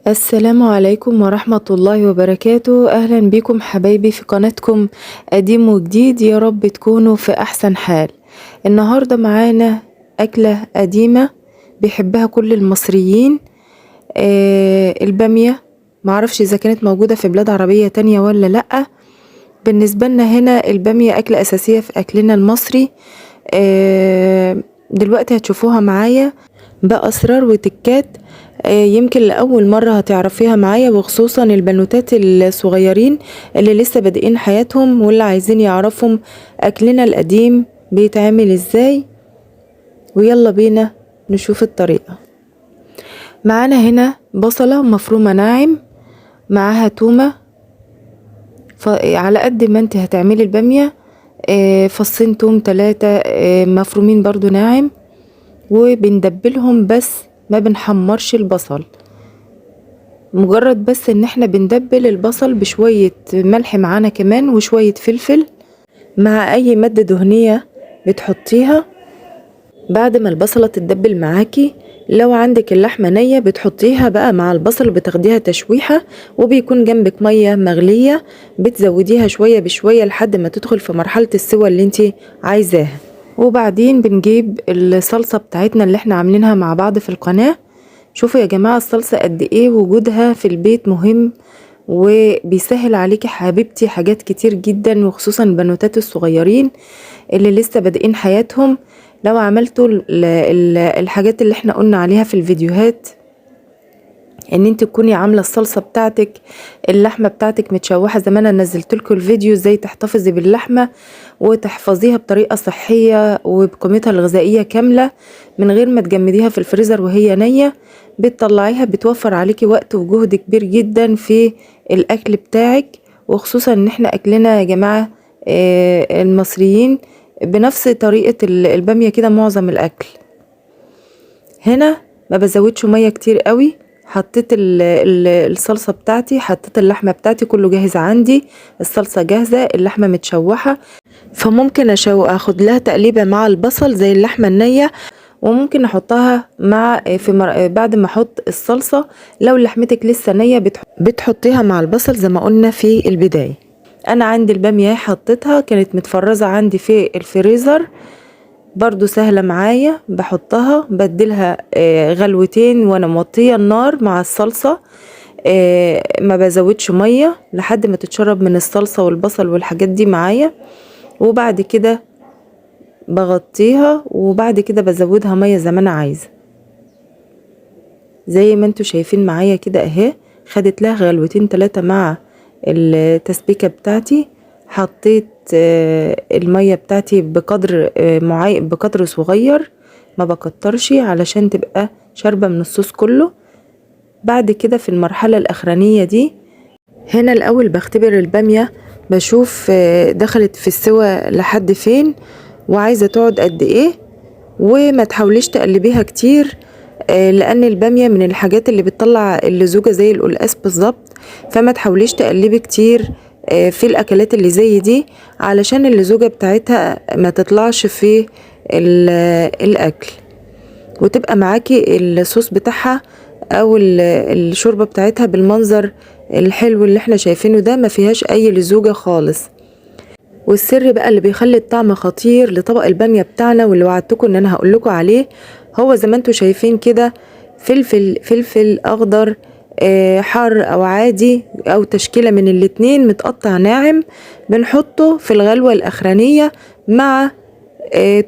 السلام عليكم ورحمة الله وبركاته. أهلا بكم حبايبي في قناتكم قديم وجديد، يا رب تكونوا في أحسن حال. النهاردة معانا أكلة قديمة بيحبها كل المصريين، البامية. معرفش إذا كانت موجودة في بلاد عربية تانية ولا لأ. بالنسبة لنا هنا البامية أكلة أساسية في أكلنا المصري. دلوقتي هتشوفوها معايا بأسرار وتكات، يمكن لأول مرة هتعرفيها معايا، وخصوصا البنوتات الصغيرين اللي لسه بادئين حياتهم واللي عايزين يعرفوا أكلنا القديم بيتعمل ازاي. ويلا بينا نشوف الطريقة. معانا هنا بصلة مفرومة ناعم، معاها تومة، على قد ما انت هتعملي البامية، فصين توم 3، مفرومين برضو ناعم، وبندبلهم بس ما بنحمرش البصل، مجرد بس ان احنا بندبل البصل بشوية ملح معانا كمان وشوية فلفل مع اي مادة دهنية بتحطيها. بعد ما البصلة تتدبل معاكي، لو عندك اللحمة نية بتحطيها بقى مع البصل وبتاخديها تشويحة، وبيكون جنبك مية مغلية بتزوديها شوية بشوية لحد ما تدخل في مرحلة السوى اللي انتي عايزاها. وبعدين بنجيب الصلصة بتاعتنا اللي احنا عاملينها مع بعض في القناة. شوفوا يا جماعة الصلصة قد ايه وجودها في البيت مهم، وبيسهل عليكي حبيبتي حاجات كتير جدا، وخصوصا البنوتات الصغيرين اللي لسه بادئين حياتهم. لو عملتوا الحاجات اللي احنا قلنا عليها في الفيديوهات، ان انت تكوني عامله الصلصه بتاعتك، اللحمة بتاعتك متشوحه زي ما انا نزلت لكم الفيديو ازاي تحتفظي باللحمه وتحفظيها بطريقة صحية وبقيمتها الغذائية كاملة من غير ما تجمديها في الفريزر وهي نيه، بتطلعيها بتوفر عليكي وقت وجهد كبير جدا في الاكل بتاعك. وخصوصا ان احنا اكلنا يا جماعة، المصريين بنفس طريقه الباميه كده معظم الاكل. هنا ما بزودش مية كتير قوي، حطيت الصلصة بتاعتي، حطيت اللحمة بتاعتي، كله جاهز عندي، الصلصة جاهزة، اللحمة متشوحة، فممكن اخد لها تقليبة مع البصل زي اللحمة النية، وممكن احطها بعد ما احط الصلصة. لو لحمتك لسه نية بتحطيها مع البصل زي ما قلنا في البداية. انا عندي البامية حطيتها، كانت متفرزة عندي في الفريزر، برضو سهلة معايا، بحطها بدلها، غلوتين وانا موطية النار مع الصلصة، ما بزودش مية لحد ما تتشرب من الصلصة والبصل والحاجات دي معايا. وبعد كده بغطيها، وبعد كده بزودها مية زي ما انا عايزة، زي ما انتوا شايفين معايا كده اهي. خدت لها غلوتين 3 مع التسبيكة بتاعتي. حطيت، المية بتاعتي بقدر، معين، بقدر صغير، ما بكترش علشان تبقى شاربة من الصوص كله. بعد كده في المرحلة الأخرانية دي، هنا الأول بختبر البامية، بشوف، دخلت في السوى لحد فين وعايزة تقعد قد ايه، وما تحاوليش تقلبيها كتير، لأن البامية من الحاجات اللي بتطلع اللزوجة زي القلقاس بالظبط، فما تحاوليش تقلبي كتير، في الأكلات اللي زي دي علشان اللزوجة بتاعتها ما تطلعش في الأكل، وتبقى معاكي الصوص بتاعها أو الشوربة بتاعتها بالمنظر الحلو اللي احنا شايفينه ده، ما فيهاش أي لزوجة خالص. والسر بقى اللي بيخلي الطعم خطير لطبق البامية بتاعنا واللي وعدتكم ان انا هقول لكم عليه، هو زي ما انتم شايفين كده فلفل اخضر، حار او عادي او تشكيلة من الاتنين متقطع ناعم، بنحطه في الغلوة الاخرانية مع،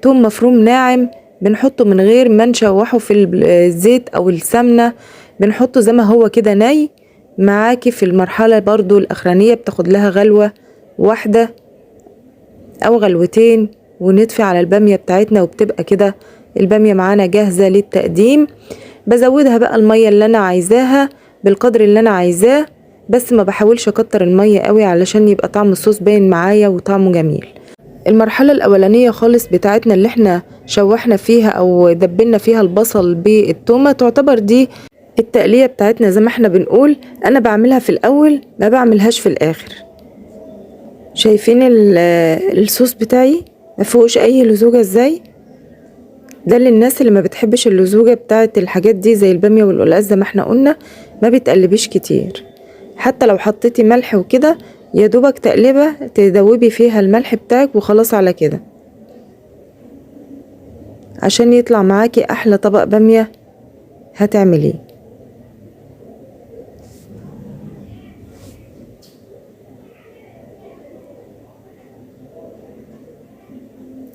توم مفروم ناعم، بنحطه من غير ما نشوحه في الزيت او السمنة، بنحطه زي ما هو كده ني معاكي في المرحلة برضو الاخرانية. بتاخد لها غلوة واحدة او غلوتين ونطفي على البامية بتاعتنا، وبتبقى كده البامية معانا جاهزة للتقديم. بزودها بقى المية اللي انا عايزاها بالقدر اللي انا عايزاه، بس ما بحاولش اكتر المية قوي علشان يبقى طعم الصوص باين معايا وطعمه جميل. المرحلة الاولانية خالص بتاعتنا اللي احنا شوحنا فيها او دبلنا فيها البصل بالتومة، تعتبر دي التقلية بتاعتنا زي ما احنا بنقول. انا بعملها في الاول، ما بعملهاش في الاخر. شايفين الصوص بتاعي ما فيهوش اي لزوجة ازاي؟ ده للناس اللي ما بتحبش اللزوجة بتاعة الحاجات دي زي البامية والقلقاس، زي ما احنا قلنا ما بتقلبيش كتير، حتى لو حطيتي ملح وكده يا دوبك تقلبة تدوبي فيها الملح بتاعك وخلاص على كده، عشان يطلع معاكي احلى طبق بامية هتعمليه.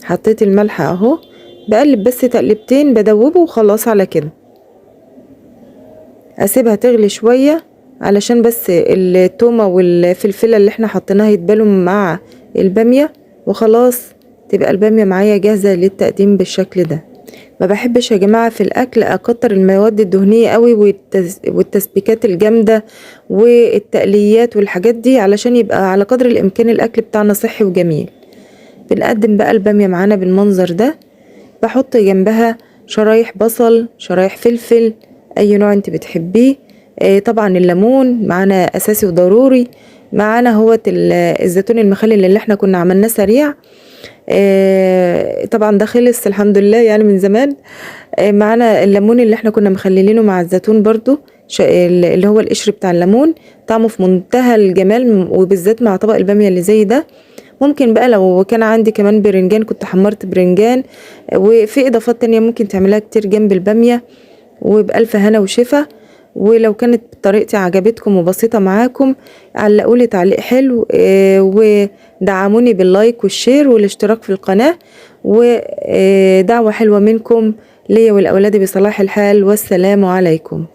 حطيت الملح اهو، بقلب بس تقلبتين بدوبه وخلاص على كده. اسيبها تغلي شوية علشان بس التومة والفلفلة اللي احنا حطيناها يتبالوا مع البامية، وخلاص تبقى البامية معايا جاهزة للتقديم بالشكل ده. ما بحبش يا جماعة في الأكل أكتر المواد الدهنية قوي والتسبيكات الجامدة والتقليات والحاجات دي، علشان يبقى على قدر الإمكان الأكل بتاعنا صحي وجميل. بنقدم بقى البامية معانا بالمنظر ده، بحط جنبها شرايح بصل، شرايح فلفل، أي نوع انت بتحبيه. طبعا الليمون معانا أساسي وضروري، معانا هو الزيتون المخلل اللي احنا كنا عملناه سريع، طبعا ده خلص الحمد لله يعني من زمان. معانا الليمون اللي احنا كنا مخللينه مع الزيتون برضو، اللي هو القشر بتاع الليمون، طعمه في منتهى الجمال، وبالذات مع طبق البامية اللي زي ده. ممكن بقى لو كان عندي كمان برنجان كنت حمرت برنجان، وفي اضافات تانية ممكن تعملها كتير جنب البامية. وبألف هنا وشفا. ولو كانت طريقتي عجبتكم وبسيطة معاكم علقولي تعليق حلو، ودعموني بال like وال share والاشتراك في القناة، ودعوة حلوة منكم ليا ولأولادي بصلاح الحال، والسلام عليكم.